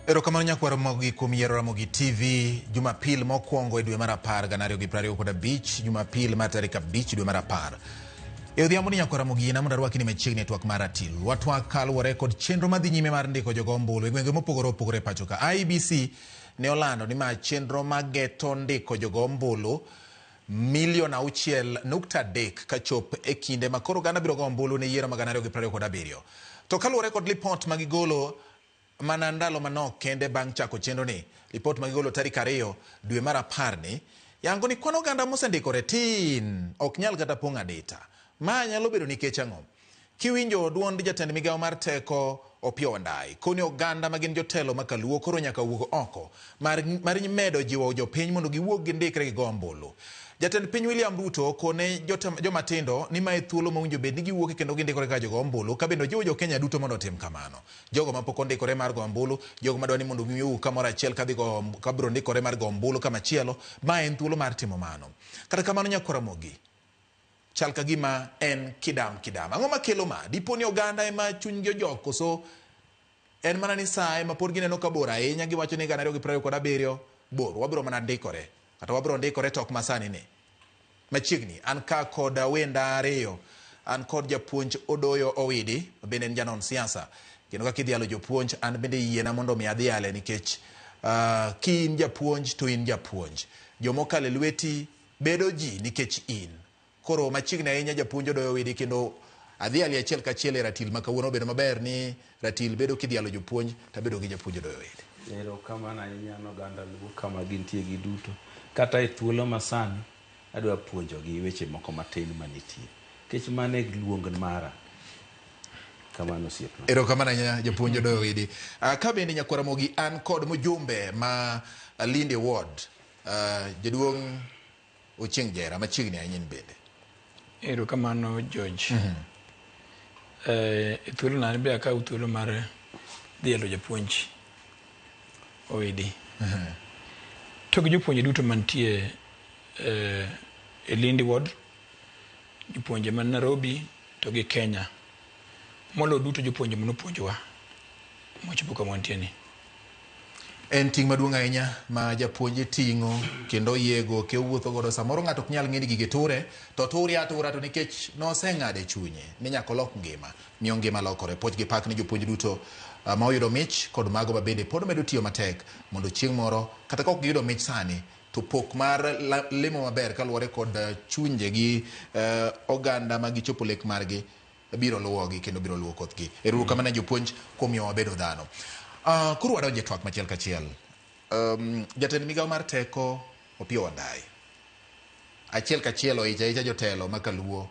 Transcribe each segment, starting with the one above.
Erokamano nyakwar Ramogi kuom yiero Ramogi TV Jumapil mokwongo e dwe mar apar gana ariyo gi prariyo kod abich, Jumapil mar tarik abich dwe mar apar. E odhiambo ni nyakwar Ramogi yiena mondo arwaki ni machiegni e twak mar ratil. Watwak kaluwore kod chenro madhi nyime mar ndiko jogo ombulu e gwenge mopogore opogore e pacho ka. IEBC ne olando ni ma chenro mageto ndiko jogo ombulu milion 6.3 kachop e kinde ma koro oganda biro go ombulu ne yiero ma 2027. To kaluwore kod lipot ma gigolo mana ndalo manok kende bang' chako chenro ni, lipot ma gigolo tarik 2 dwe mar apar ni, yango ni kwan oganda mosendikore tin, ok nyal kata pong' adita. Ma nyalo bedo nikech ang'o? Kiwinjo duond jatend migawo mar teko Opiyo Wandayi koni oganda ma gin jotelo ma kaluo koro nyaka wuog oko mar, mar medo jiwo jopiny mondo giwuog gindikre gigo ombulu. Jatend piny William Ruto kone joma tindo ni mae thuolo mowinjo bed ni giwuoke kendo gindikore kaka jogo ombulu ka bende ojiwo jo Kenya duto mondo otim kamano. Jogo mapok ondikore mar go ombulu, jogo madwa ni mondo giwuog kamoro achiel kadhi go kabiro ndikore mar go ombulu kamachielo, mae en thuolo mar timo mano. Kata kamano nyakwar Ramogi, chal ka gima en kidam kidam. Ang'o makelo ma? Dipo ni oganda ema chunygi ojok koso en mana ni saa ema pod gineno ka bor ahinya giwacho ni 2027 bor wabiro mana ndikore kata wabiro ndikore to ok masani ni. Machiegni an ka kod wenda ariyo an kod japuonj Odoyo Owidi ma bende en janon siasa kendo kaka idhialo jopuonj an bende yiena mondo mi adhiale nikech uh, ki in japuonj to in japuonj jomokalo e lweti bedo ji nikech in. Koro machiegni ahinya japuonj Odoyo Owidi kendo adhiali achiel kachiel e ratil ma kawuono obedo maber ni ratil bedo kidhialo jopuonj to abedo gi japuonj Odoyo Owidi. Erokamano ahinya ne oganda Luo kama gintie giduto. Kata e thuolo masani adwa puonjogi weche moko matin manitie. Nikech mano e luong mara. Kamano osiepna. Erokamano ahinya japuonj Odoyo Owidi. Uh, ka bende nyakwar Ramogi an kod mjumbe ma Lindi Ward jaduong' Ochieng' Jera machiegni ahinya in bende. Erokamano George. Mm -hmm. E thuolo na be akaw thuolo mar dhialo japuonj Owidi. Mm -hmm. To gi jopuonje duto mantie e Lindi Ward, jopuonje man Nairobi to gi Kenya. Moloyo duto jopuonje manopuonjowa mochopo kama wantie ni. En ting' maduong' ahinya ma japuonj ting'o kendo oyiego ke owuotho godo. Samoro ng'ato ok nyal ng'e ni gigi ture, to ture atura to nikech noseng'ado e chunye ni nyaka olok ngima, miyo ngima lokore. Puoch gi pak ne jopuonj duto ma oyudo mich kod mago ma bende pod medo tiyo matek mondo chieng' moro kata ka ok giyudo mich sani to pok mar lemo maber kaluwore kod chunje gi oganda ma gichopo lek margi biro luwogi kendo biro luwo kothgi. Ero uru kamano jopuonj kuom miyo wabedo dhano. Koro wadonjo e twak machiel kachiel. Jatend migawo mar teko Opiyo Wandayi achiel kachiel oicho aicha jotelo ma kaluo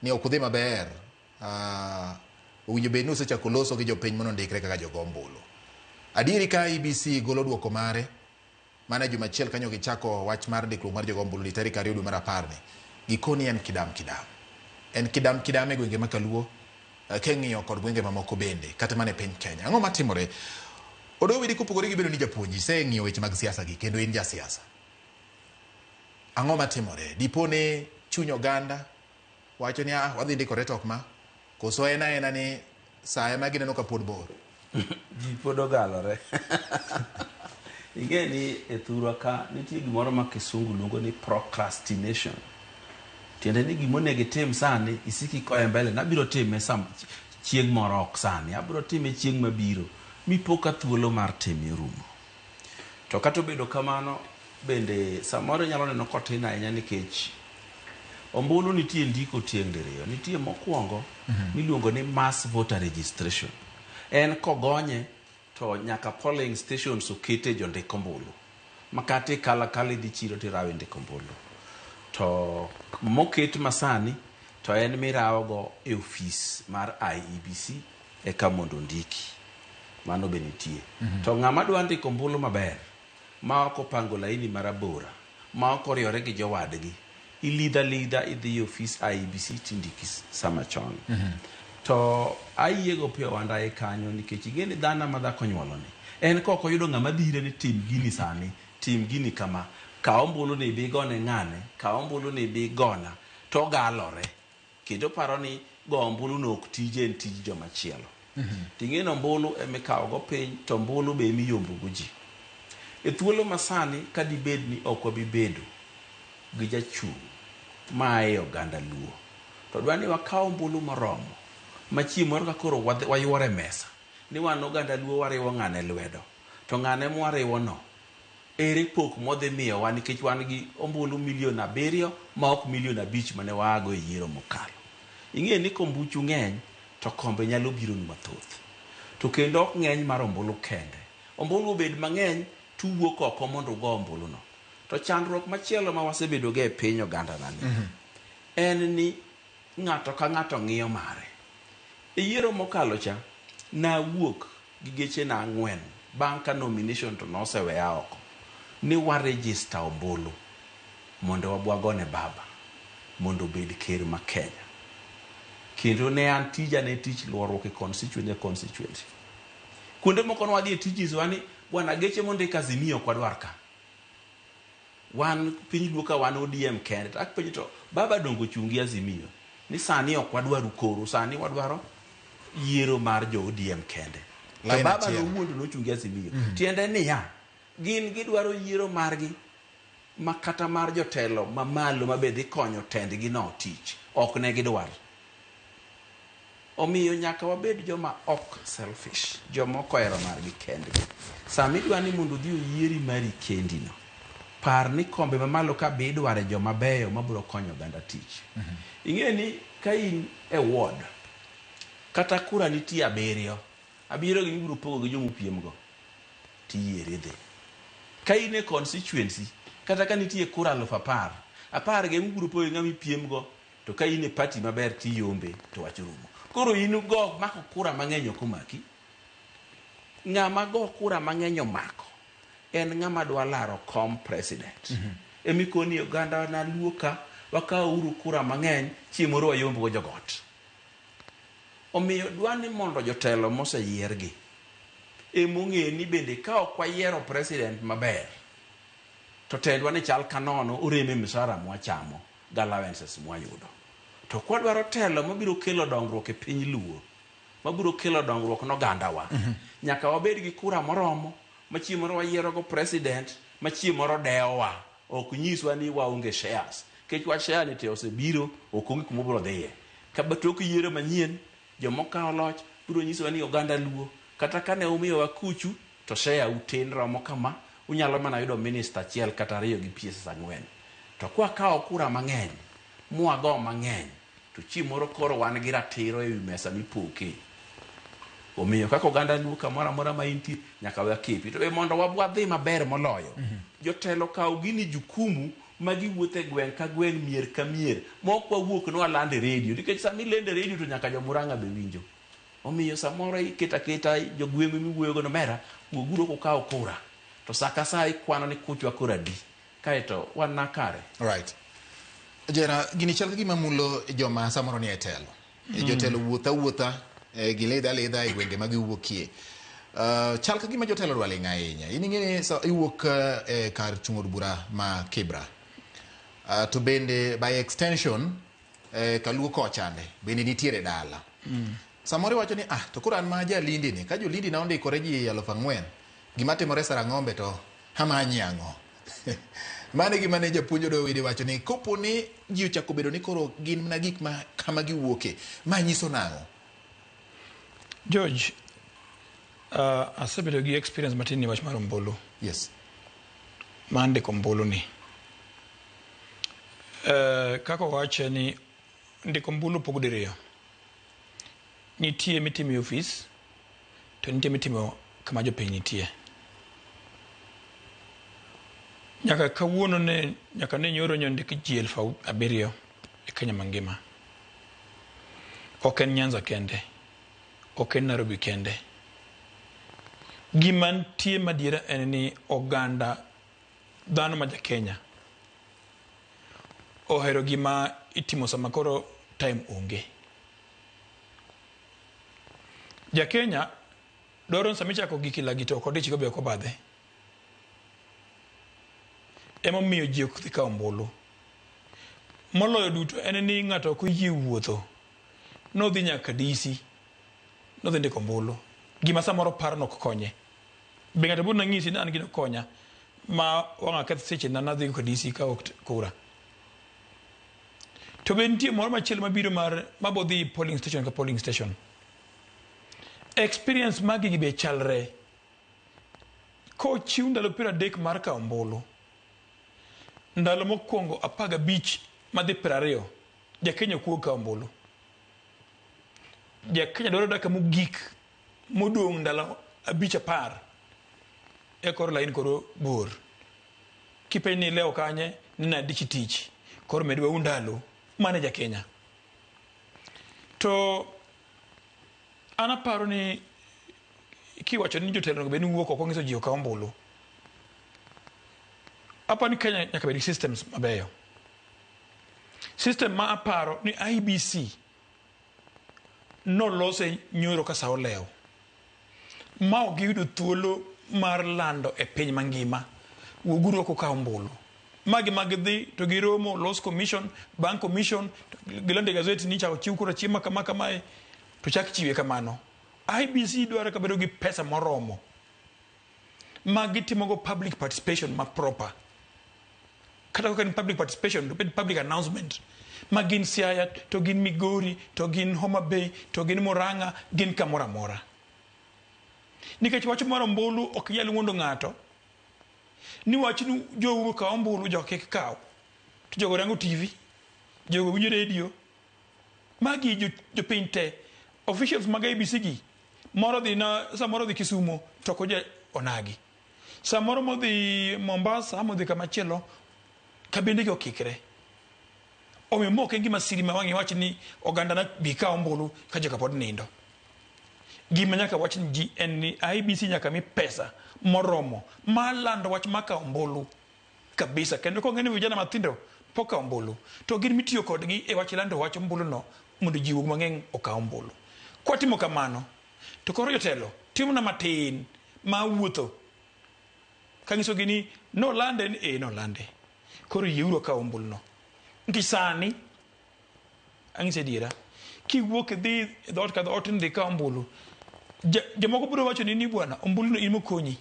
ni ok udhi maber. Owinjo bed ni usechako loso gi jopiny mondo ondikre kaka jogo ombulu. Adieri ka IEBC golo duoko mare Mana e juma achiel kanyo gichako wach mar ndikruok mar jogo ombulu ni tarik 2 dwe mar apar ni. Gikoni en kidam kidam. En kidam kidam e gwenge ma Kaluo king'iyo kod gwenge mamoko bende kata mana e piny Kenya. Ang'o matimore? Odoyo Widi kopogore gi bedo ni japuonj, iseng'iyo weche mag siasa gi kendo in jasiasa. Ang'o matimore? Dipo ni chuny oganda wacho ni ah, wadhi ndikore to ok ma, koso en aena ni saa ema gineno ka pod bor? Ji pod ogalore. Ing'e ni e thurwa ka nitie gimoro ma kisungu luongo ni procrastination. Tiende ni gima onego itim sani isik ikoye mbele nabiro time sam chieng' moro ok sani abiro time chieng' mabiro mipo ka thuolo mar time orumo. To kata obedo kamano bende samoro inyalo neno kotin ahinya nikech ombulu nitie ndiko tieng' diriyo. Nitie mokwongo miluongo ni mass voter registration. En kogonye to nyaka polling stations okete jondik ombulu. Ma kata ikalo akala idhi chiro tirawo indiko ombulu. To moket masani to en mirawogo e ofis mar IEBC eka mondo ondiki. Mano be nitie. To ng'ama dwa ndiko ombulu maber ma ok opango laini marabora, ma ok oriwore gi jowadgi, ilidha lidha idhi e ofis IEBC tindiki sama chon. To ayie go Opiyo Wandayi kanyo nikech ing'e ni dhano ma dhako onyuolo ni, en ka ok oyudo ng'ama dhire ni tim gini sani, tim gini kama, kaw ombulu ni ibi igone ng'ane, kaw ombulu ni ibi igona, to ogalore. Kendo oparo ni go ombulu no ok tije en tij joma chielo. Ting'e ni ombulu emikawo go piny to ombulu be emiyombo go ji. E thuolo masani ka dibed ni ok wabi bedo gi jachung' maa e oganda Luo, to dwa ni wakaw ombulu moromo ma chieng' moro ka koro wayuoro e mesa ni wan oganda Luo wariwo ng'ane lwedo, to ng'ane mwariwo no ere pok modhi miyowa nikech wan gi ombulu milion 7 ma ok milion 5 mane waago e yiero mokalo. Ing'e ni kombuchu ng'eny to kombe nyalo bironu mathoth. To kendo ok ng'eny mar ombulu kende. Ombulu obed mang'eny tuwuok oko mondo ugo ombulu no. To chandruok machielo ma wasebedo go e piny oganda nani en ni ng'ato ka ng'ato ng'iyo mare. E yiero mokalo cha, nawuok gi gechena 4 bang' ka nomination to noseweya oko ni wa register ombulu mondo wabwagone baba mondo obed ker ma Kenya. Kendo ne an tija ne tich luoruok e constituency e constituency. Kuonde moko ne wadhi e tich nyisowa ni bwana geche mondik Azimio ok wadwar ka. Wan piny Luo ka wan ODM kende. To apenjo to baba dongo ochung' gi Azimio ni sani ok wadwaru koro, sani wadwaro yiero mar jo ODM kende. To baba nowuon to nochung' gi Azimio. Tiende niya, gin gidwaro yiero margi ma kata mar jotelo mamalo mabe dhi konyo tendgi no tich ok ne gidwar. Omiyo nyaka wabed joma ok selfish, joma ok ohero margi kendgi. Sama idwa ni mondo odhi oyieri mari kendi no, par ni kombe mamalo ka be idware joma beyo mabiro konyo oganda tich. Ing'e ni ka in e ward, kata kura nitie 7, 7 gi ibiro pogo gi joma upiem go, tiyieri dhi. Ka in e constituency, kata ka nitie kura 10,000, 10 gi ema ibiro pogo gi ng'ama ipiem go, to ka in e party maber tiyombe to wach orumo. Koro in go mako kura mang'eny ok omaki. Ng'ama go kura mang'eny omako en ng'ama dwa laro kom president. Emikoni oganda na Luo ka wakaw uru kura mang'eny chieng' moro wayomb go jogot. Omiyo dwa ni mondo jotelo moseyiergi emong'e ni bende ka ok wayiero president maber to tendwa ni chal ka nono orem e msara mwachamo gi allowances mwayudo. To kwadwaro telo mabiro kelo dongruok e piny Luo, mabiro kelo dongruok nogandawa, nyaka wabed gi kura moromo ma chieng' moro wayiero go president ma chieng' moro dewowa, ok nyiswa ni waonge shares. Nikech wach share ni te osebiro, ok onge kuma obiro dhiye. Ka tok yiero manyien, jomokawo loch biro nyisowa ni oganda Luo, kata kane umiyowa kuchu, to share u tin romo kama, unyalo mana yudo minister achiel kata 2 gi PS 4. To kwakawo kura mang'eny, mwago mang'eny, to chieng' moro koro wan gi ratiro ewi mesa mipoke. Omiyo kaka oganda Luo kamoro amora ma intie, nyaka wakepi. To be mondo wadhi maber moloyo, jotelo kaw gini jukumu ma giwuotho e gweng' ka gweng', mier ka mier, ma ok wawuok ni walando e redio. Nikech sama ilendo e redio to nyaka jo Murang'a be winjo. Omiyo samoro iketo aketa jogweng'u miwuoyogo no mera, wuoguru oko ukaw kura. To sa ka sa ikwano ni kuchwa koro adi. Kaeto wan na kare. Right. Jera, gini chal ka gima mulo joma samoro ni e telo. Jotelo wuotha wuotha, gilidha alidha e gwenge ma giwuokie. Chal ka gima jotelo dwa ling' ahinya. In ing'e ni iwuok e kar chung' od bura ma Kibra. To bende by extension Kaluo kochande bende nitiere dala. Samoro iwacho ni to koro an ma jalindi ni, ka jolindi na ondikore ji 4,000, gima timore Sarang'ombe to amanyi ang'o? Mano e gima ne japuonj Odoyo Wede wacho ni kopo ni ji ochako bedo ni koro gin mana gik ma kama giwuoke, ma nyiso nang'o? George, asebedo gi experience matin ni wach mar ombulu. Yes. Mar ndiko ombulu ni. Kaka owache ni ndiko ombulu opog diriyo. Nitie mitimo e ofis to nitie mitimo kama jopiny nitie. Nyaka kawuono ne nyaka ne nyoro nyo ndik ji 7,000 e Kenya mangima. Ok en Nyanza kende, ok en Nairobi kende. Gima nitie madiera en ni oganda dhano ma ja Kenya ohero gima itimo sama koro time onge. Ja Kenya dwaro ni sama ichako gik ilagi to ok odich go be ok obadhe. Emomiyo ji ok dhi kawo ombulu. Moloyo duto en ni ng'ato ok oyie wuotho. Nodhi nyaka DC. Nodhi ndiko ombulu. Gima samoro paro nok konye. Be ng'ato biro nang'isi ni an gino konya ma wang' aketh seche na nadhi ka DC ka ok kura. To be nitie moro machielo mabiro mar mabodhi polling station ka polling station. Experience mag gigi be chalre. Kochiw ndalo 30 mar kawo ombulu, ndalo mokwongo 15 madhi 20, Jakenya ok wuog kawo ombulu. Jakenya dwaro dakika mogik modong' ndalo 5 10 e koro lain koro bor. Kipenj ni ilewo kanye ni nadich tich koro medwa ndalo mane Jakenya. To an aparo ni kiwacho ni jotelo onego bed ni wuok oko nyiso ji okaw ombulu. Aparo ni Kenya nyaka bed gi systems mabeyo. System ma aparo ni IEBC nolose nyoro ka sa olewo ma ok giyudo thuolo mar lando e piny mangima wuoguru oko ukaw ombulu. Ma gima gidhi to giromo los commission bang' commission gilando e gazet ni ichako chiw kura chieng' ma kama kamae to chak chiwe kamano. IEBC dwaro ka bedo gi pesa moromo ma gitimogo public participation ma proper. Kata kaka en public participation to bed public announcement ma gin Siaya to gin Migori to gin Homa Bay to gin Murang'a gin kamoro amora. Nikech wach mar ombulu ok inyal wuondo ng'ato ni wach ni jou okaw ombulu jogo kik kaw. To jogo rango TV, jogo winjo radio. Magi jopiny te. Officials mag IEBC gi moro dhi na samoro dhi Kisumo to ok oja onagi. Samoro modhi Mombasa ama odhi kamachielo kabinde gi okikre. Omiyo ma ok en gima siri ma wang' iwach ni oganda na bi kaw ombulu ka joka pod nindo. Gima nyaka wach ni ji en ni IEBC nyaka mi pesa moromo mar lando wach mar kawo ombulu kabisa. Kendo kong'e ni vijana mathindo pok kawo ombulu to gin mitiyo kodgi e wach lando wach ombulu no mondo ji wuog mang'eny okaw ombulu. Kwatimo kamano to koro jotelo timona matin ma wuotho kanyisogi ni nolande ni ee nolande. Koro yieuru akaw ombulu no. Nikech sani ang'isi adiera kiwuok idhi e dhoot ka dhoot ni dhi ikaw ombulu jomoko biro wacho ni ni bwana ombulu no in mokonyi.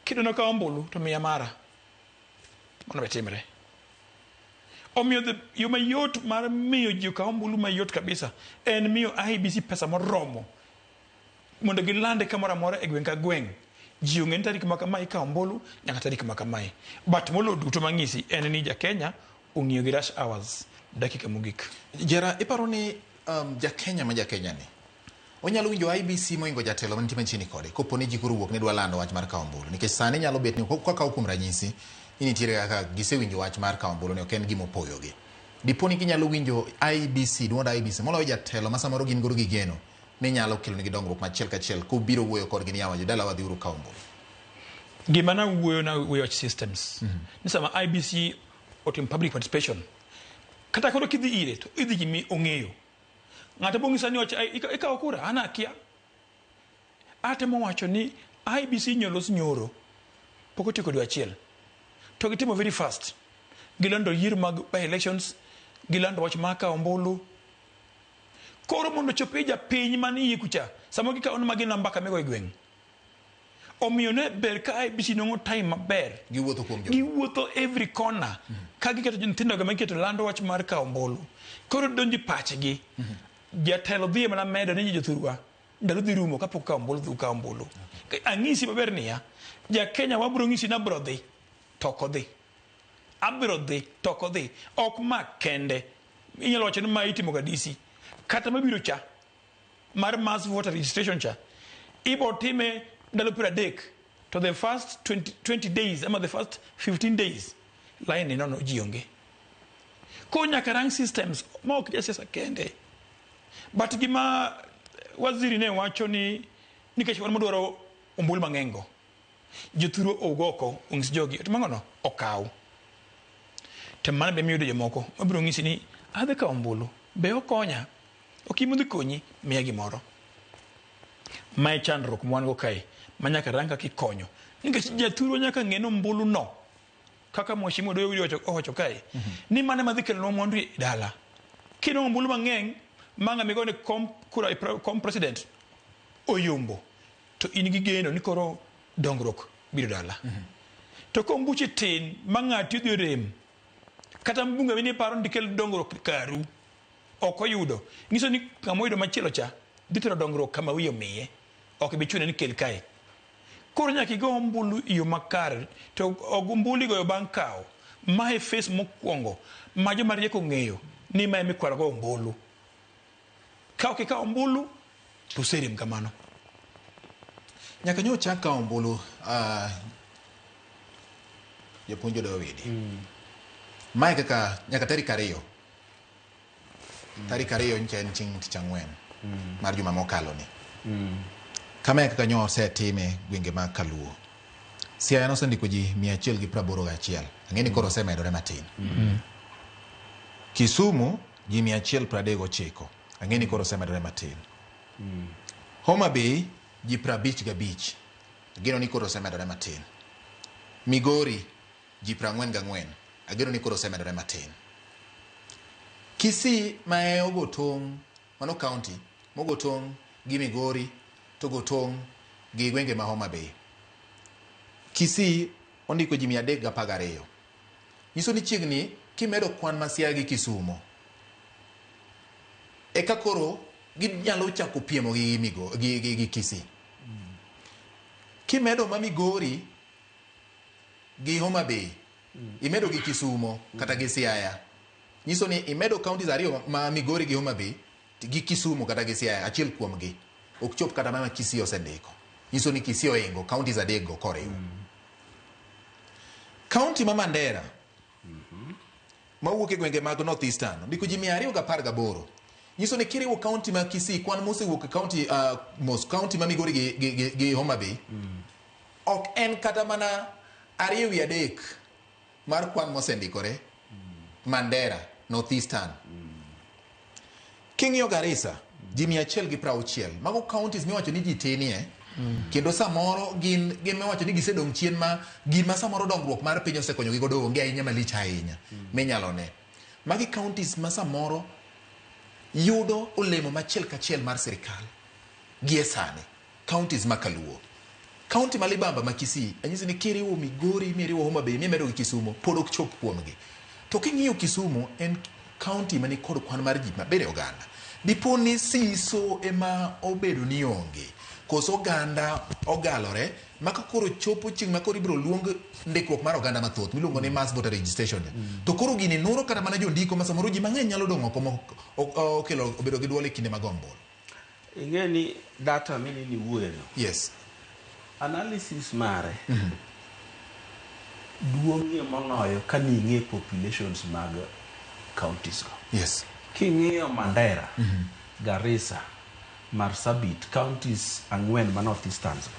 Kidwa kawo ombulu to miya mara. Mano be timre. Omiyo yo mayot mar miyo ji okaw ombulu mayot kabisa en miyo IEBC pesa moromo mondo gilande kamoro amora e gweng' ka gweng'. Ji ong'e ni tarik ma kamae ikawo ombulu nyaka tarik ma kamae. But moloyo duto mang'isi en ni ja Kenya ong'iyo gi rush hours dakika mogik. Jera, iparo ni ja Kenya ma ja Kenya ni onyalo winjo IEBC moingo jatelo mantie machiegni kode kopo ni ji koro wuok ni dwa lando wach mar kawo ombulu nikech sani nyalo bet ni kwakawo kuom ranyisi ni nitiere kaka gisewinjo wach mar kawo ombulu ni ok en gima opoyogi. Dipo ni ginyalo winjo IEBC, duond IEBC moloyo jatelo ma samoro gin godo gi geno ni nyalo kelonegi dongruok machiel kachiel kobiro wuoyo kodgi ni yawa jodala wadhi uru kawo ombulu. Gima nawuoyo nawuoyo wach systems. Ni sama IEBC otim public participation kata koro kidhi ire to idhi gimi ong'eyo. Ng'ato bong'isa ni wach ikawo kura an akia. Atemo wacho ni IEBC nyolos nyoro pok otieko dwe achiel. To gitimo very fast. Gilando yiero mag by elections, gilando wach mar kawo ombulu. Koro mondo ochop e japiny man iye kucha, samo gikawo ni magi namba kamigo e gweng'. Omiyo ne ber ka IEBC nwang'o time maber. Giwuotho kuom jo. Giwuotho every corner. Ka giketo nyithindo go magiketo lando wach mar kawo ombulu. Koro donjo e pachgi. Jatelo dhi mana medo ni jothurwa ndalo dhi rumo kapok kawo ombulu dhi ukaw ombulu. Ang'isi maber niya, ja Kenya wabro ng'isi ni abro dhi to ok odhi. Abro dhi to ok odhi. Ok ma kende. Inyalo wacho ni ma itimo ga DC. Kata mabiro cha mar mass voter registration cha ibo time ndalo 30 to the first 20 days ama the first 15 days line ni nono ji onge. Koro nyaka rang systems ma ok jasiasa kende. But gima waziri ne wacho ni nikech wan madwaro ombulu mang'eny go jothurwa owuog oko onyis jogi to mang'ono okaw. To mano be miyudo jomoko mabiro ng'isi ni adhi kawo ombulu be okonya ok in modhi konyi miya gimoro. Mae chandruok ma wan go kae ma nyaka rang kaka ikonyo nikech jathurwa nyaka ng'e ni ombulu no kaka mheshimiwa Doyo owacho kae ni mano ema dhi kelonwa mwandu e dala. Kinwang'o ombulu mang'eny ma ng'ama igone kom kura e kom president oyombo, to in gi geno ni koro dongruok biro dala. To ka ombuchi tin ma ng'ati odhi orem, kata mbunge mini paro ni dikel dongruok karu ok oyudo, nyiso ni ng'ama oyudo machielo cha dhi tero dongruok kama wiye omiye, ok bi chune ni kel kae. Koro nyaka igo ombulu e yo makare, to ombulu igoyo bang' kawo. Mae phase mokwongo ma joma riek ong'eyo ni mae mikwalo go ombulu. Ka ok ikawo ombulu to oserem kamano. Nyaka nyo chak kawo ombulu, japuonj Odowidi. Mae kaka nyaka tarik 2. Tarik 2 nyicha en chieng' tich ang'wen mar juma mokalo ni. Kama e kaka nyo osetime gwenge mag Kaluo. Siaya nosendiko ji 181. Ang'e ni koro osemedore matin. Kisumu ji 139. Ang'e ni koro osemedore matin. Homa Bay ji 55. Ageno ni koro osemedore matin. Migori ji 44. Ageno ni koro osemedore matin. Kisii ma e ogo tong', mano county mogo tong' gi Migori to go tong' gi gwenge ma Homa Bay. Kisii ondiko ji 312. Nyiso ni chiegni kimedo kwan ma Siaya gi Kisumo, eka koro ginyalo chako piemo gi Migo, gi Kisii. Kimedo ma Migori gi Homa Bay, imedo gi Kisumo kata gi Siaya, nyiso ni imedo counties ariyo ma Migori gi Homa Bay gi Kisumu kata gi Siaya, achiel kuomgi ok chop kata mana Kisii osendiko. Nyiso ni Kisii oingo counties adek go koriw. County ma Mandera mawuok e gwenge mag North Eastern ndiko ji 218. Nyiso ni kiriwo county ma Kisii, kwan mosewuok e county, mos county ma Migori gi Homa Bay, ok en kata mana 2/3 mar kwan mosendikore Mandera North Eastern. King'iyo Garissa, ji 160. Mago counties miwacho ni ji tinie, kendo samoro gin miwacho ni gisedong' chien ma gima samoro dongruok mar piny osekonyogi godo onge ahinya malich ahinya minyalo ne. Magi counties ma samoro yudo olemo machiel kachiel mar sirikal gie sani. Counties ma Kaluo. County ma Libamba ma Kisii, anyisi ni kiriwo Migori, miriwo Homa Bay, mimedo gi Kisumu, pod ok chop kuomgi. To king'iyo Kisumu, en county mani kod kwan mar ji maber e oganda. Dipo ni siso ema obedo ni onge, koso oganda ogalore, ma ka koro chopo chieng' ma koro ibiro luong ndikruok mar oganda mathoth, miluongo ni mass voter registration. To koro gini nuro kata mana jondiko ma samoro ji mang'eny nyalo dong' oko ma okelo obedo gi duol e kinde mag ombulu. Ing'e ni data mini ni wuoyeno. Yes. Analysis mare duong'ie moloyo ka ning'e populations mag counties go. Yes. King'iyo Mandera, Garissa, Marsabit, counties 4 ma North Eastern go,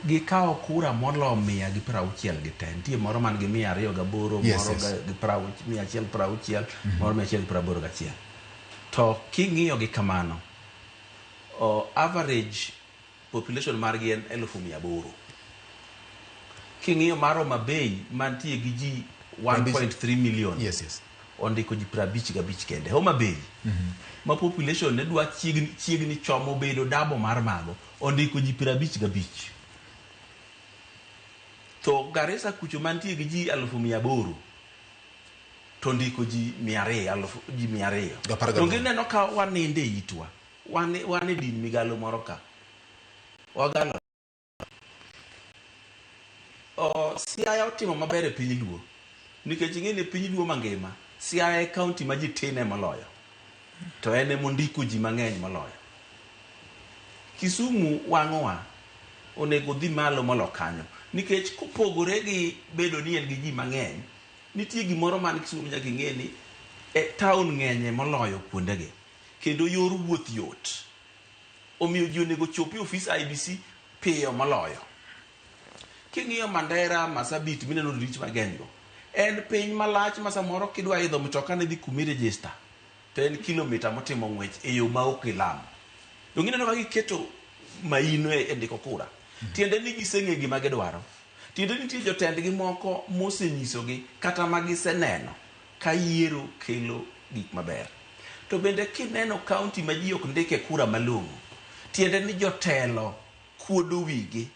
gikawo kura molo 160 gi te. Nitie moro man gi 208, moro gi 160, moro 181. To king'iyo gi kamano, average population margi en 800,000. King'iyo mar Homa Bay mantie gi ji 1.3 million. Yes, yes. Ondiko ji 55 kende. Homa Bay ma population ne dwa chiegni chomo bedo double mar mago, ondiko ji 55. To Garissa kucho mantie gi ji 800,000 to ndiko ji 200, alufu, ji 200. Gapar To gaboro. gineno ka waninde itwa. Wan e din migalo moro ka. Wagalo. Siaya otimo maber e piny Luo. Nikech ing'e ni piny Luo mangima, Siaya e county ma ji tine moloyo. To en ema ondiko ji mang'eny moloyo. Kisumu wang'owa onego dhi malo molo kanyo. Nikech kopogore gi bedo ni en gi ji mang'eny, nitie gimoro man Kisumu nyaka ing'e ni e town ng'enye moloyo kuondegi. Kendo yor wuoth yot. Omiyo ji onego chop e ofis IEBC piyo moloyo. King'iyo Mandera, Marsabit mineno rich mang'eny go, en piny malach ma samoro kidwa idho mtoka ni dhi kumi register, to en kilomita motimo ng'wech e yo ma ok ilamo. Donge ineno ka giketo maino e ndiko kura? Tiende ni giseng'e gima gidwaro. Tiende ni nitie jotendgi moko mosenyisogi kata ma giseneno ka yiero kelo gik maber. To bende kineno kaunti ma ji ok ndike kura malong'o, tiende ni jotelo kuodo wigi.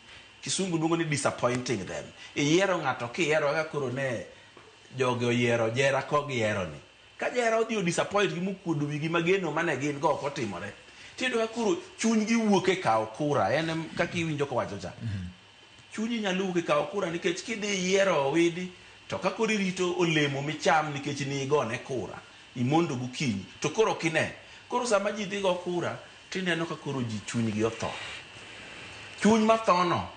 Kisungu luongo ni disappointing them. Iyiero ng'ato kiyiero kaka koro ne jogi oyiero jera ko giyiero ni. Ka jera odhi o disappoint gi mokuodo wigi mageno mane gin go ok otimore. Tiyudo ka koro chunygi wuok e kawo kura. En kaka iwinjo kowacho cha. Chunyi nyalo wuok e kawo kura nikech kidhi yiero Owidi to ka koro irito olemo micham nikech nigone kura imondo gokinyi to koro ok ine. Koro sama ji dhi go kura tineno ka koro ji chunygi otho. Chuny mathono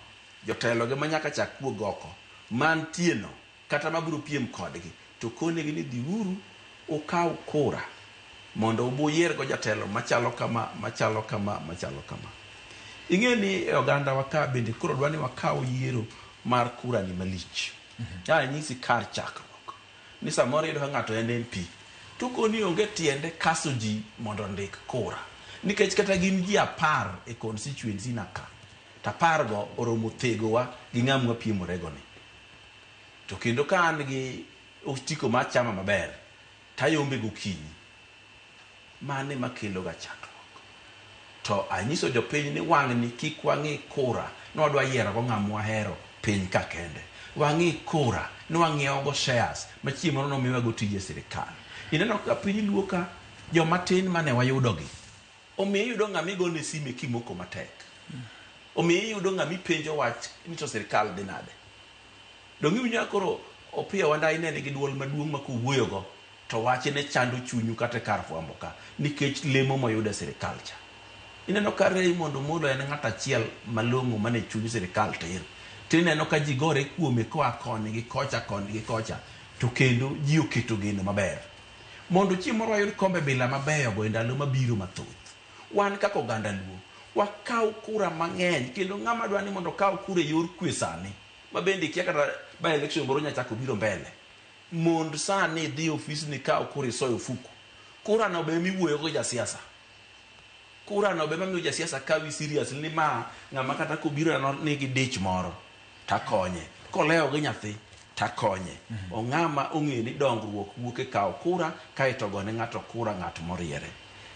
jotelo gi manyaka chak wuog oko mantie no kata mabiro piem kodgi to konegi ni dhiuru ukaw kura mondo ubuyier go jatelo machalo kama machalo kama machalo kama. Ing'e ni e oganda wa ka bende koro dwa ni wakaw yiero mar kura ni malich. Anyisi kar chakruok ni samoro iyudo ka ng'ato en MP to koni onge tiende kaso ji mondo ondik kura nikech kata gin ji 10 e constituency na ka to 10 go oromo thegowa gi ng'ama wapiemorego ni. To kendo ka an gi otiko mar chama maber tayombe gokinyi. Mane makelo ga chakruok. To anyiso jopiny ni wang'ni kik wang'i kura ni wadwa yiero go ng'ama wahero piny ka kende. Wang'i kura ni wang'iewo go shares ma chieng' moro nomiwa go tije sirikal. Ineno ka piny luo ka joma tin mane wayudo gi. Omiyo iyudo ng'ama igone sime kimoko matek. Omiyo iyudo ng'ama ipenjo wach ni to sirikal dhi nade. Donge iwinjo ka koro Opiyo Wandayi ne nigi duol maduong' ma kowuoyo go to wachne chando chunyu kata kar fwambo ka nikech lemo moyudo e sirikal cha. Ineno ka Raymond Omolo en ng'at achiel malong'o mane chuny sirikal tir. Tineno ka ji gore kuome koa koni gi kocha koni gi kocha to kendo ji oketo geno maber. Mondo chieng' moro wayud kombe bila mabeyo go e ndalo mabiro mathoth. Wan kaka oganda Luo, wakaw kura mang'eny kendo ng'ama dwa ni mondo okaw kura e yor kwe sani ma bende ikia kata by election moro nyachako biro mbele. Mond sani idhi e ofis ni kaw kura isoyo ofuku. Kura no be miwuoyo go jasiasa. Kura no be mamiyo jasiasa kawi seriously ni ma ng'ama kata kobiro no nigi dich moro takonye. Kolewo gi nyathi takonye. Ong'ama ong'eyo ni dongruok wuok e kawo kura kaeto gone ng'ato kura ng'at moriere.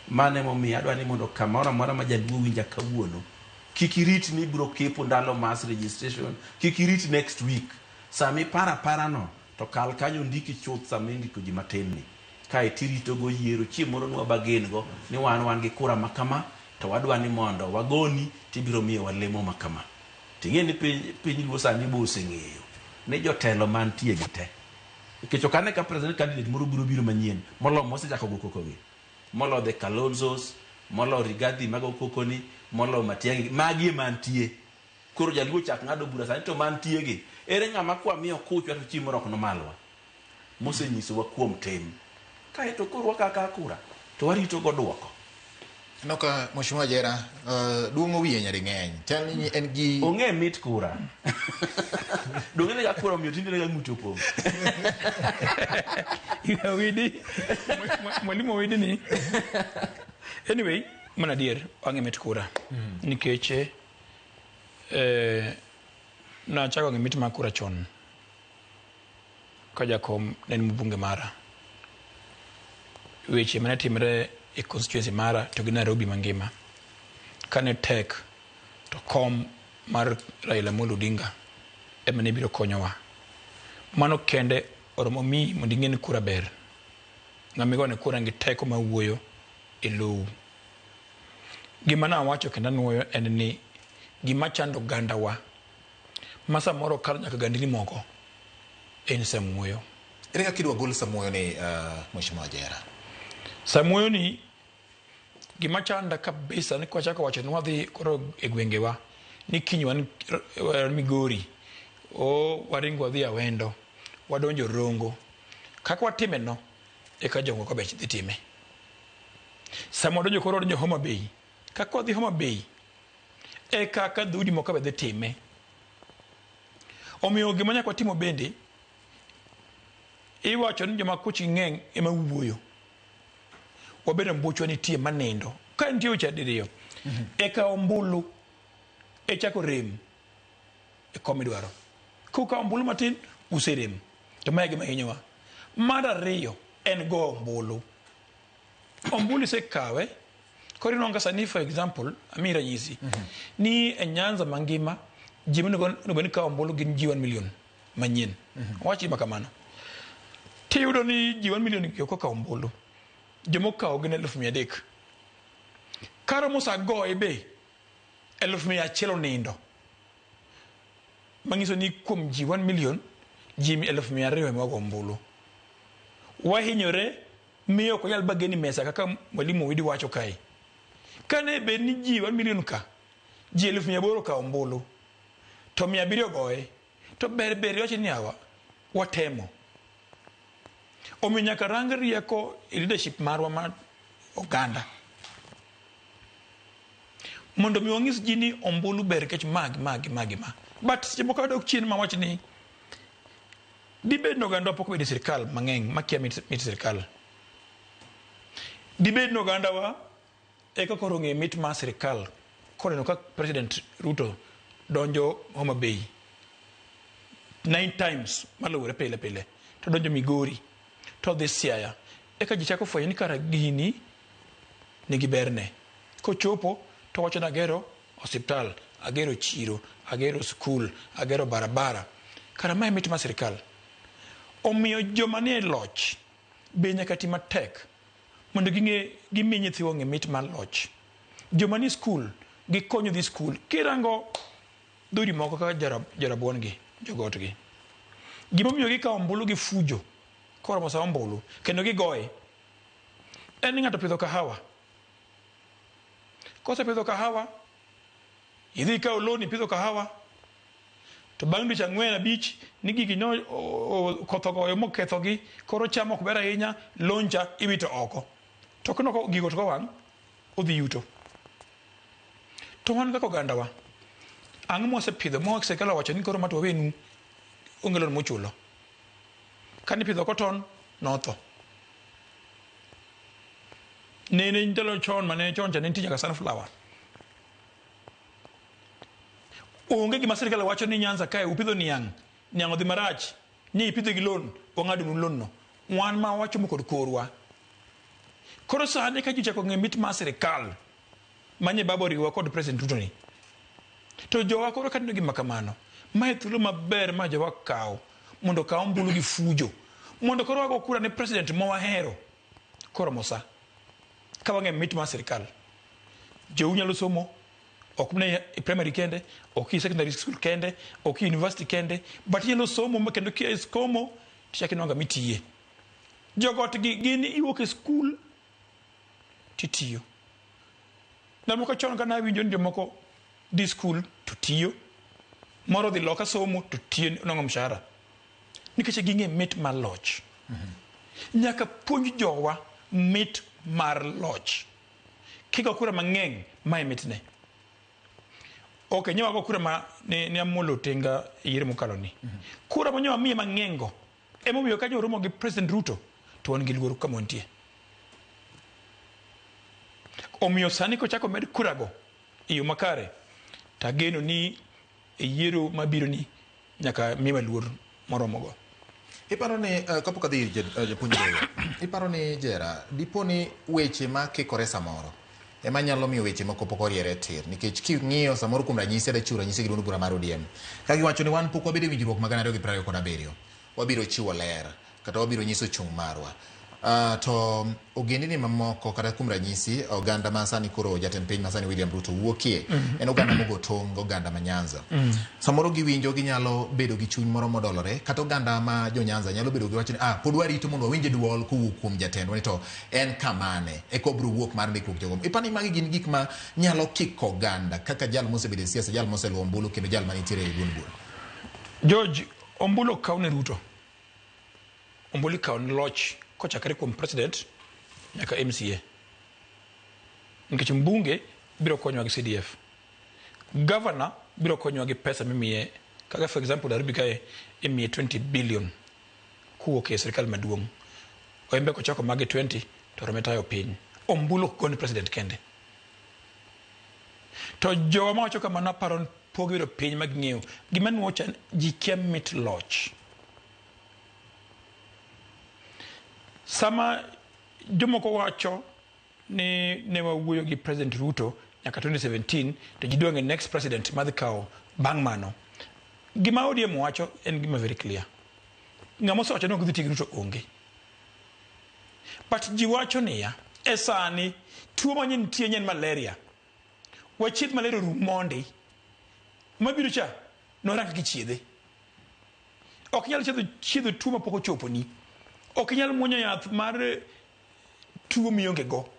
Mano emomiyo adwa ni mondo kamoro amora ma jaluo winja kawuono kik irit ni ibiro kepo ndalo mass registration, kik irit next week. Sama iparo apara no to kal kanyo ndiki chuth sama indiko ji matin ni. Kaeto irito go yiero chieng' moro nwa bagen go ni wan gi kura ma kama to wadwa ni mondo wagoni tibiro miyowa lemo ma kama. Ting'e ni piny luo sani bo oseng'eyo ni jotelo mantie gi te. Nikech ok ane ka president candidate moro biro biro manyien molo mosechako go koko gi. Molo the Kalonzos, molo Rigathi mago koko ni, molo Matiang'i, magi ema nitie. Koro jaluo chak ng'ado bura sani to mantie gi. Ere ng'ama kwamiyo kuchwa to chieng' moro ok nomalwa. Mosenyisowa kuom tim. Kaeto koro wakaka kura to warito go duoko. Aneno ka Mheshimiwa Jera duong'o wiye nyading'eny. Chal ni en gi Ong'e mit kura. Donge ne ga kura omiyo tinde ne ga ng'ute opong'. Owidi, mwalimu Owidi ni. Anyway, mana adier, wang'e mit kura. Nikech nachako ng'e mit mar kura chon. Ka jakom ne en mbunge mara. Weche mane timre e constituency mara to gi Nairobi mangima. Kane tek to kom mar Raila Amolo Odinga ema ne biro konyowa. Mano kende oromo miyi mondo ing'e ni kura ber. Ng'ama igone kura nigi teko mar wuoyo e lou. Gima nawacho kendo anuoyo en ni gima chando ogandawa ma samoro kalo nyaka gandini moko en samuoyo. Ere kaka idwa gol samuoyo ni Mheshimiwa Jera? Samuoyo ni gima chanda kabisa ni kwachako wacho ni wadhi koro e gwengewa ni kiny wan Migori o waringo wadhi Awendo wadonjo Rongo kaka watime no eka jomoko be dhi time. Sama wadonjo koro wadonjo Homa Bay kaka wadhi Homa Bay e kaka dhoudi moko be dhi time. Omiyo gima nyaka watimo bende iwacho ni joma kuchgi ng'eny ema wuoyo. Wabedo mbuchwa nitie manindo. Ka nitie weche diriyo. E kawo ombulu e chako rem e kom midwaro. Kukawo ombulu matin userem. To mae gima hinyowa. Mar ariyo en go ombulu. Ombulu isekawe, koro inwang'o sani, for example, amiyi ranyisi ni e Nyanza mangima ji monego onego ni kawo ombulu gin ji 1 million manyien. Wach gima kamano. Tiyudo ni ji 1 million gi ok okawo ombulu. Jomokawo gin 300,000. Karomo sa goye be 100,000 onindo. Manyiso ni kuom ji 1 million, ji 200,000 ema ogo ombulu. Wahinyore miyo ok wanyal bageni mesa kaka mwalimu Owidi wacho kae. Kane bed ni ji 1 million ka, ji 800,000 okawo ombulu, to 700 ogoye, to ber ber iwacho ni awa, watemo. Omiyo nyaka rang rieko e leadership marwa mar oganda. Mondo mi wang'is ji ni ombulu ber nikech ma gi ma gi ma gi ma. But seche moko adok chien mawach ni dibed ni oganda pok obedo e sirikal mang'eny makia mit, mit sirikal. Dibed ni ogandawa eka koro ong'e mit mar sirikal koneno ka President Ruto donjo Homa Bay 9 times maluwore pile pile to donjo Migori to dhi Siaya eka ji chako fwenyo ni kara gini nigi berne. Kochopo to wacho ni agero osiptal, agero chiro, agero skul, agero barabara. Kara mae mit mar sirikal. Omiyo joma nie loch be nyaka ti matek mondo ging'e gimi nyithiwa ong'e mit mar loch. Joma nie skul gikonyo dhi skul. Kirango dhoudi moko kaka jorabuon gi, jogot gi. Gimomiyo gikawo ombulu gi fujo koromo sa ombulu kendo gigoye en ni ng'ato opidho kahawa. Kosepidho kahawa, idhi ikawo loan ipidho kahawa, to bang' dweche ang'wen abich ni gigi no koth ogoyo mokethogi, koro cham ok ber ahinya, loan cha iwito oko. To kineno gigo to kowang', odhi yuto. To wan kaka ogandawa, ang'o mwasepidho ma sirikal owacho ni koro ma to wawenu onge loan muchulo. Kane ipidho cotton, notho. Nene ndalo chon mane chon cha ne nitie nyaka sunflower. Onge gima sirikal wacho ni Nyanza kae upidho niang', niang' odhi marach, ni ipidho gi loan, wang'ado nu loan no. Wan ma wachomo kod korwa. Koro sani ka ji ochako ng'e mit mar sirikal, manye baba oriwowa kod President Ruto ni, to jowa koro kaneno gima kamano, mae thuolo maber ma jowa kawo mondo okaw ombulu gi fujo, mondo koro wago kura ne president ma wahero koromo sa. Ka wang'e mit mar sirikal, jou nyalo somo, ok mana e primary kende, ok e secondary school kende, ok e university kende, but inyalo somo ma kendo kia e somo tichako inwang'o kama itiye. Jogot gi gin iwuok e skul titiyo. Ndalo moko chon kane awinjo ni jomoko dhi skul to tiyo, moro dhi loka somo to tiyo nwang'o mshahara. Nikech ging'e mit mar loch. Nyaka puonj jowa mit mar loch. Kigo kura mang'eny, mae mitne. Ok, nyo wago kura ma ne Amolo Tinga e yiero mokalo ni. Kura ma nyo wamiye mang'eny go, emomiyo ka nyo gi President Ruto, to wan gi luoro kama wantie. Omiyo sani kochako med kurago e yo makare, tageno ni e yiero mabiro ni nyaka miwa luor moromo go. Iparo ni kapok adhi ir japuonj Doyo, iparo ni Jera, dipo ni weche ma kikore samoro ema nyalo miyo weche moko pok oriere tir, nikech king'iyo samoro kuom ranyisi, ada chiwo ranyisi gi duond bura mar ODM ka giwacho ni wan pok wabedo e winjruok mag 2027, wabiro chiwo ler kata wabiro nyiso chung' marwa. To ogendini mamoko kata kuom ranyisi oganda ma sani koro jatend piny ma sani William Ruto wuokie en oganda mogo tong' oganda ma Nyanza. Samoro giwinjo ginyalo bedo gi chuny moro modolore, kata oganda ma jo Nyanza nyalo bedo gi wach ni pod warito mondo wawinj duol kowuok kuom jatendwa ni to en kamane eka obiro wuok mar ndikruok jogo. Iparo ni magi gin gik ma nyalo kiko oganda kaka jal mosebedo e siasa, jal moseluwo ombulu kendo jal manitiere e duond bura. George, ombulu ok kaw ne Ruto. Ombulu ikawo ne loch kochakore kuom president nyaka MCA. Nikech mbunge biro konyowa gi CDF. Governor biro konyowa gi pesa mimiye kaka for example Nairobi kae imiye 20 billion kowuok e sirikal maduong'. Oembe kochoko magi 20 to orome tayo piny. Ombulu ok gone president kende. To jowa mawacho kamano aparo ni pok giyudo piny ma ging'eyo. Gima nuocha ji kia mit loch. Sama jomoko wacho ni ne wawuoyo gi President Ruto nyaka 2017 to ji dwa ng'e next president madhi kawo bang' mano. Gima ODM wacho en gima very clear. Ng'ama osewacho ni ok gidhi tiyo gi Ruto onge. But ji wacho niya, e sani tuo manyien nitie en malaria. Wachiedh malaria orum mondi. Mabiro cha norang kaka ichiedhe. Ok inyal chiedho tuo mapok ochoponi. Ok inyal muonyo yath mar tuo mionge go.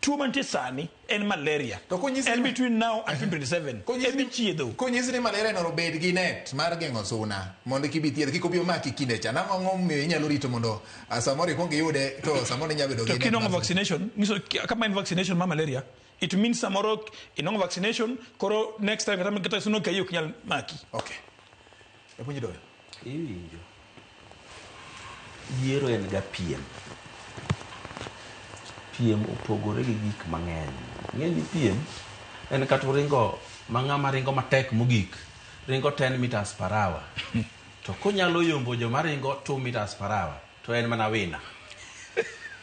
Tuo mantie sani en malaria. To konyisi En ni- between now and 2027. Konyisi En michiedho. Konyisi ni malaria no obed gi net mar geng'o suna mondo kik ibi thiedh kik obi omaki kinde cha. Nang'o ang'o momiyo inyalo rito mondo samoro ikuong iyude to samoro inyalo bedo To gi net kinong'o mar suna. vaccination, nyiso kama en vaccination mar malaria, it means samoro inong'o vaccination, koro next time kata suna okayi ok nyal maki. Okay. Japuonj Doyo. Iwinjo. Yiero en ga piem. Piem opogore gi gik mang'eny. Ing'e ni piem en kata uringo ma ng'ama ringo matek mogik ringo 10 meters per hour. To konyalo yombo joma ringo 2 meters per hour to en mana winner.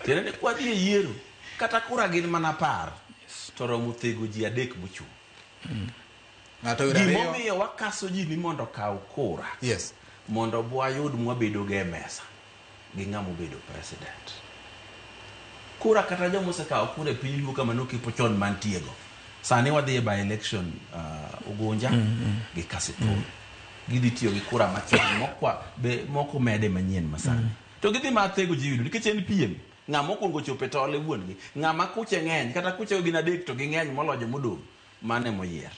Tiende ni kwadhi e yiero kata kura gin mana 10 to romo thego ji 3 mochung'. Ng'ato oyudo ariyo. Gimomiyo wakaso ji ni mondo okaw kura. Yes. Mondo wayud mwabedo go e mesa gi ng'ama obedo president. Kura kata joma osekawo kura e piny Luo kama nokepo chon mantiego. Sani wadhi e by election Ugunja gi Kasipul. Gidhi tiyo gi kura machon mokwa be moko mede manyien masani. To gidhi ma thego ji yudo nikech en piem. Ng'ama okwongo chopo e tol e wuon gi. Ng'ama kuche ng'eny kata kuche gin 3 to ging'eny moloyo jomodong'. Mano emoyier.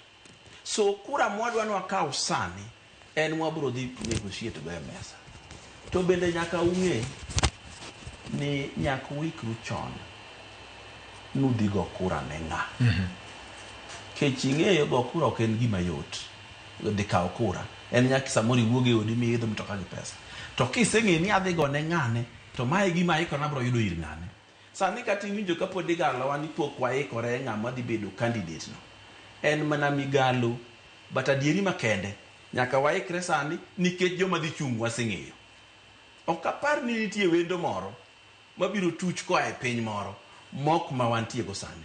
So kura mwadwa ni wakaw sani en mwabiro dhi negotiate go e mesa. To bende nyaka ung'e ni nyaka uikru chon nudhi go kura ne ng'a. Kech ing'eyo go kura ok en gima yot. Dhi kawo kura. En nyaka samoro iwuog e odi miidh mtoka gi pesa. To kiseng'eyo ni adhi go ne ng'ane, to mae gima aikora abiro yudo ir ng'ane. Sani kata iwinjo kapod igalowa ni pok waikore ng'ama dhi bedo candidate no. En mana migalo, but adieri makende, nyaka waikre sani nikech joma dhi chung' waseng'eyo. Ok apar ni nitie wendo moro mabiro tuch koa e piny moro mok ma wantie go sani.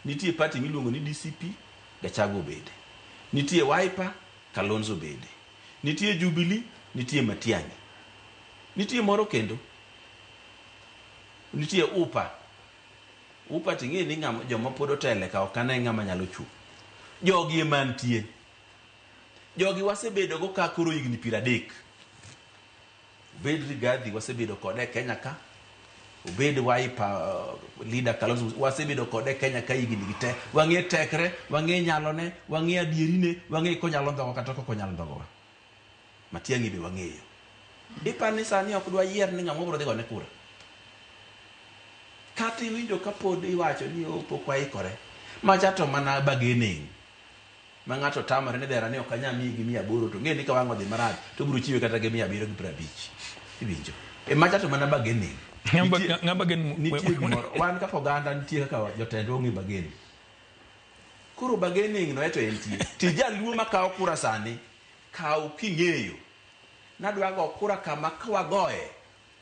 Nitie party miluongo ni DCP, Gachagua obede. Nitie Wiper, Kalonzo obede. Nitie Jubilee, nitie Matiang'i. Nitie moro kendo. Nitie UPA. UPA ting'e ni ng'ama joma pod otele ka ok ane ng'ama nyalo chung'. Jogi ema nitie. Jogi wasebedo go ka koro higni 30. Obed Rigathi wasebedo kode e Kenya ka. Obed Wiper leader Kalonzo wasebedo kode e Kenya ka higni gi te. Wang'e tekre, wang'e nyalone, wang'e adierine, wang'e konyalo ndhogo kata kok onyal ndhogowa. Matiang'i be wang'eyo. Iparo ni sani ok dwa yier ni ng'ama biro dhi gone kura. Kata iwinjo kapod iwacho ni pok waikore. Macha to mana bargaining. Ma ng'ato tamore ni dera ni ok anyal miyi gi 800 to ng'e ni ka wang' odhi marach to obiro chiwe kata gi 750. Iwinjo. E macha to mana bargaining. Ng'a bargain Nitie gimoro. Wan kaka oganda nitie kaka jotendwa ong'e bargaining. Koro bargaining no eto entie. Ti jaluo makawo kura sani, kaw king'eyo. Nadwa go kura kama kawagoye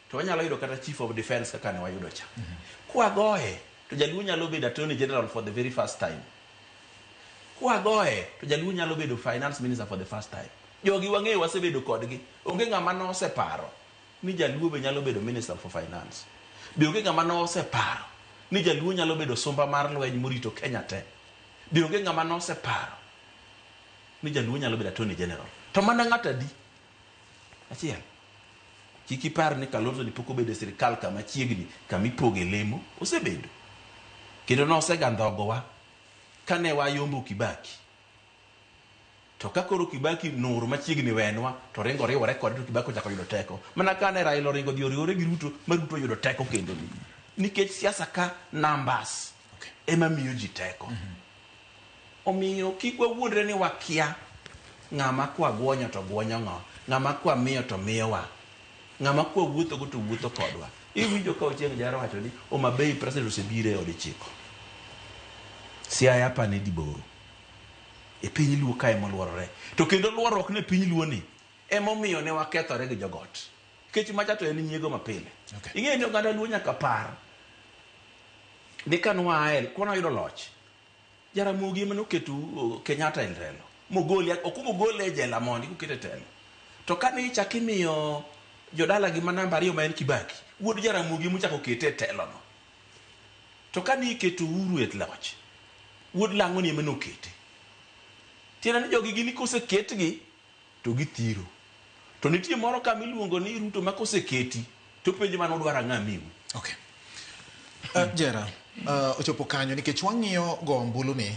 to wanyalo yudo kata chief of defense kaka ne wayudo cha. Kwagoye to jaluo nyalo bedo attorney general for the very first time. Kwagoye to jaluo nyalo bedo finance minister for the first time. Jogi wang'eyo wasebedo kodgi. Onge ng'ama noseparo ni jaluo be nyalo bedo minister for finance. Be onge ng'ama noseparo ni jaluo nyalo bedo sumba mar lweny morito Kenya te. Be onge ng'ama noseparo ni jaluo nyalo bedo attorney general. To mana ng'ato adi? Achiel. Kik ipar ni Kalonzo ni pok obedo e sirikal kama chiegni kama ipoge lemo, osebedo. Kendo nosega ndhogowa kane wayombo Kibaki. To ka koro Kibaki nur machiegni wenwa to ringo riwore kode to Kibaki ochako yudo teko. Mana kane Raila oringo dhi oriwore gi Ruto ma Ruto oyudo teko kendo ni. Nikech siasa ka numbers ema miyo ji teko. Omiyo kik wawuondre ni wakia ng'ama kwa guonyo to guonyo ng'o, ng'ama kwa miyo to miyowa, ng'ama kwa wuotho go to wuotho kodwa. Iwinjo ka Ochieng' Jara wacho ni Homa Bay president osebiro e od 9. Siaya pane diboro. E piny Luo kae moluorore. To kendo luorruok ne piny Luo ni emomiyo ne wakethore gi jogot. Nikech macha to en nyiego mapile. Okay. Ing'eyo ni oganda Luo nyaka par. Ni ka nwa kwana yudo loch, Jaramogi ema noketo Kenyatta e telo. Mogole, okwongo ogole e jela mondi kokete e telo. To kane ichak imiyo jodalagi ma namba ariyo ma en Kibaki, wuod Jaramogi emochako okete e telo no. To kane iketo Uhuru e loch, wuod Lang'o ni ema nokete. Tiende ni jogi gini koseketgi to githiro. To nitie moro ka miluongo ni Ruto ma koseketi to penjo mana udwaro ang'o amiu. Okay. Jera, ochopo kanyo nikech wang'iyo go ombulu ni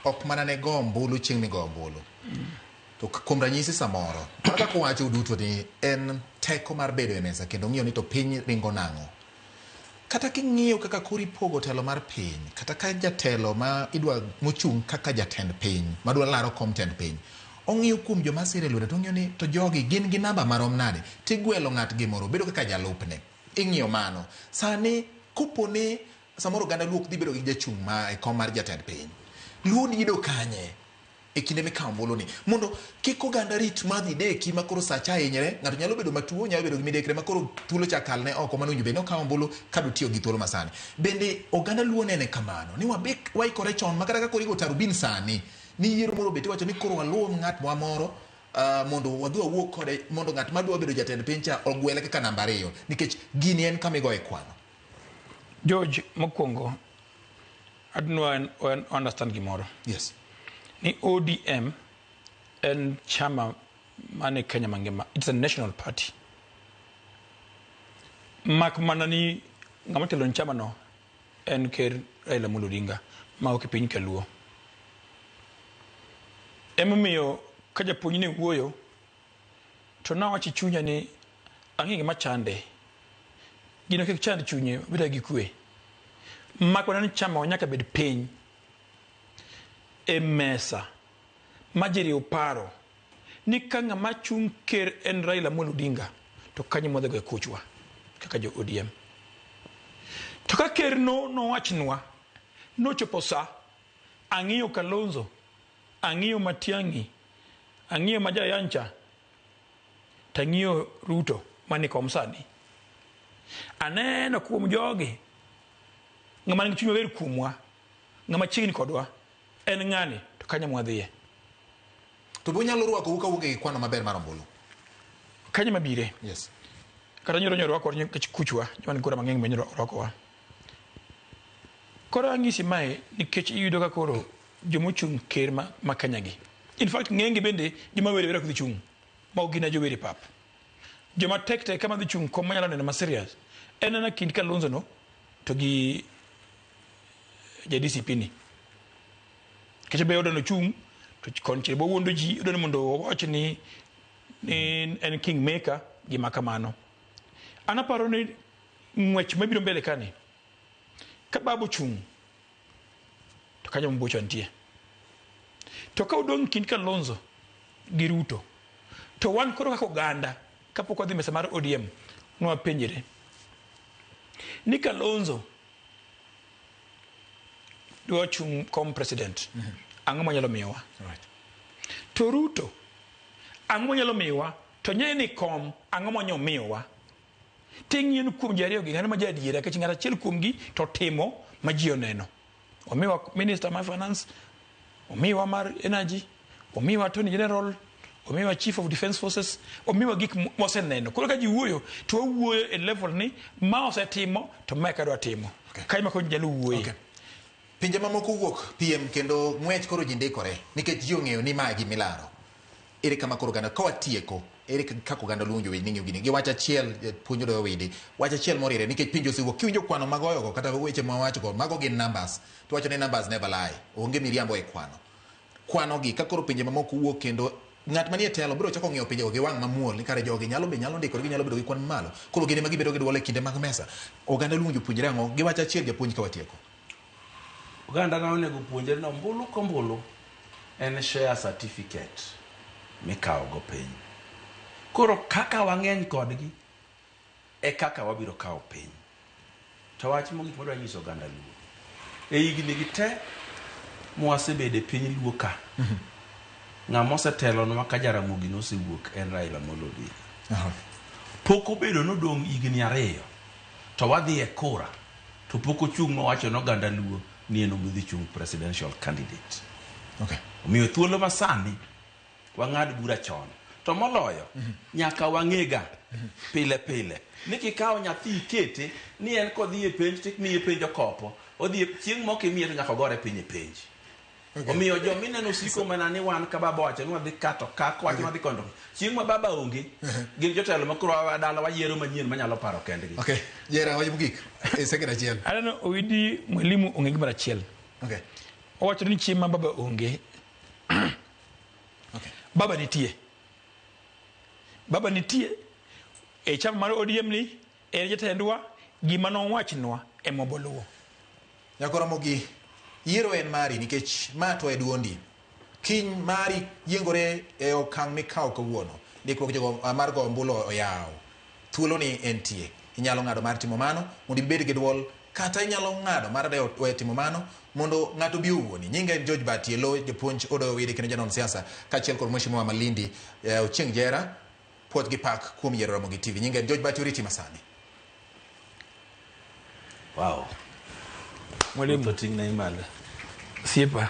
ok mana ne go ombulu chieng' migo ombulu. To kuom ranyisi samoro, mana kaka uwacho uduto ni en teko mar bedo e mesa kendo ng'iyo ni to piny ringo nang'o. Kata king'iyo kaka koro ipogo telo mar piny, kata ka jatelo ma idwa mochung' kaka jatend piny, madwa laro kom tend piny, ong'iyo kuom joma sire lwedo to ong'iyo ni to jogi gin gi namba marom nade, tigwelo ng'at gimoro bedo kaka jalupne. Ing'iyo mano. Sani kopo ni samoro oganda Luo ok dhi bedo gi jachung' ma e kom mar jatend piny, Luo dido kanye e kinde mikawo ombulu ni mondo kik oganda rit madhi deki ma koro sacha hinyre ng'ato nyalo bedo matuo nyalo bedo gi midekre ma koro thuolo cha kalne oko mano owinjo bed ni okawo ombulu ka dotiyo gi thuolo masani bende oganda Luo nene kamano ni wabik waikore chon ma kata ka koro igo tarubin sani ni yiero moro obet iwacho ni koro waluw ng'at mwa moro mondo wadhi wawuo kode mondo ng'at madwa bedo jatend piny cha ogwele kaka namba ariyo nikech gini en kama igoye kwano. George, mokwongo adwa understand gimoro. Yes. Ni ODM en chama mane Kenya mangima. It's a national party. Mak mana ni ng'ama telo ni chama no en Ker Raila Amolo Odinga ma ok e piny Kaluo. Emomiyo ka japuonj ne wuoyo to nawacho e chunya ni ang'e gima chande. Gino kik chand chunye, obed gi kwe. Mak mana ni chama nyaka bed piny e mesa ma ji riw paro ni ka ng'ama chung' ker en Raila Amolo Odinga to kanyo mwadhi goye kuchwa kaka jo ODM. To ka ker no nowachnwa nochopo sa ang'iyo Kalonzo, ang'iyo Matiang'i, ang'iyo Majayancha, tang'iyo Ruto mani kom sani. Aneno kuom jogi ng'ama nigi chuny maber kuomwa, ng'ama chiegni kodwa en ng'ani to kanyo mwadhiye. To be unyalo rwakou ka uonge gi kwano maber mar ombulu? Kanyo mabire. Yes. Kata nyoro nyoro rwako nikech kuchwa, joma nigi kura mang'eny be nyoro rwakowa. Koro ang'isi mae nikech iyudo ka koro jomochung' ker ma Kenya gi. In fact ng'eny gi bende joma were were ok dhi chung' ma ok gin jowere pap. Joma tek tek kama dhi chung' kom manyalo neno ma serious en ana kind Kalonzo no to gi ja DCP ni. Nikech be odwa nochung' to konchiel bo wuondo ji odwa ni mondo owach ni en king maker gima kamano. An aparo ni ng'wech mabiro mbele kani ka Babu ochung' to kanyo mbocha nitie. To ka odong' kind Kalonzo gi Ruto to wan koro kaka oganda kapok wadhi mesa mar ODM nwapenjre ni Kalonzo dwa chung' kom president ang'o manyalo miyowa? Right. To Ruto ang'o manyalo miyowa? To ng'e ni kom ang'o manyo miyowa? Ting'iyo ni kuom ji ariyo gi ng'ano ma ja adiera nikech ng'at achiel kuom gi to timo ma ji oneno. Omiwa minister mar finance, omiwa mar energy, omiwa attorney general, omiwa chief of defense forces, omiwa gik moseneno. Koro ka ji wuoyo to wawuoyo e level ni ma osetimo to ma eka dwa timo. Okay. Kae ma koro ji nyalo wuoye. Okay. Pinje mamoko wuok piem kendo ng'wech koro ji ndikore nikech ji ong'eyo ni mae gima ilaro. Ere kama koro oganda ka watieko ere kaka oganda luongo jowinj ni ng'iyo gini gi wach achiel puonj odoyo widi wach achiel moriere nikech pinje osewuok kiwinjo kwano magoyogo kata weche mawachogo mago gin numbers to wacho ni numbers never lie onge miriambo e kwano kwano gi ka koro pinje mamoko wuok kendo ng'at manie telo biro chako ng'iyo pinjego gi wang' mamuol ni kare jogi nyalo be nyalo ndikore ginyalo bedo gi kwan mamalo koro gin ema gibedo gi duol e kinde mag mesa oganda luongo jopuonjre ang'o gi wach achiel japuonj ka watieko. Oganda na onego puonjre ni ombulu kombulu en share certificate mikawo go piny. Koro kaka wang'eny kodgi e kaka wabiro kawo piny. To wach mogik madwa nyiso oganda Luo, e higni gi te mwasebedo e piny Luo ka, ng'ama osetelonwa ka Jaramogi nosewuok en Raila Amolo Odinga. Pok obedo nodong' higni ariyo to wadhi e kura. To pok ochung' mowacho ne oganda Luo ni en omodhi chung' presidential candidate. Omiyo thuolo masani wang'ad bura chon. To moloyo, nyaka wang'ega pile pile ni kikawo nyathi ikete ni en kodhi e penj to imiye penj okopo, odhi e chieng' mok imiye to nyaka ogore piny e penj. Omiyo jomineno siko mana ni wan ka baba owacho ni wadhi ka to ka, kowacho ni wadhi koni to chieng' ma baba onge, gin jotelo ma koro dala wayiero manyien manyalo paro kendgi. Okay. Jera, wach mogik e second achiel. Aneno Owidi Mwalimu onge gimoro achiel. Owacho ni chieng' ma baba onge, baba nitie. Baba nitie e chama mar ODM ni, en jatendwa, gima nowachnwa ema oboluwo. Nyako Ramogi, yiero en mari nikech ma to e duondi. Kiny mari yiengore e okang' mikawo kawuono. Ndikruok jogo mar go ombulu oyaw. Thuolo ni entie. Inyalo ng'ado mar timo mano mondo ibed gi duol, kata inyalo ng'ado mar weyo timo mano mondo ng'ato obi owuoni. Nyinga en George Bati Elo, japuonj Odoyo Owidi kendo janon siasa, kaachiel kod Mheshimiwa Malindi Ochieng' Jera, puoch gi pak kuom yiero Ramogi TV. Nyinga en George Bati, oriti masani. Wow. Mwalimu. Oting'na malo. Siepa.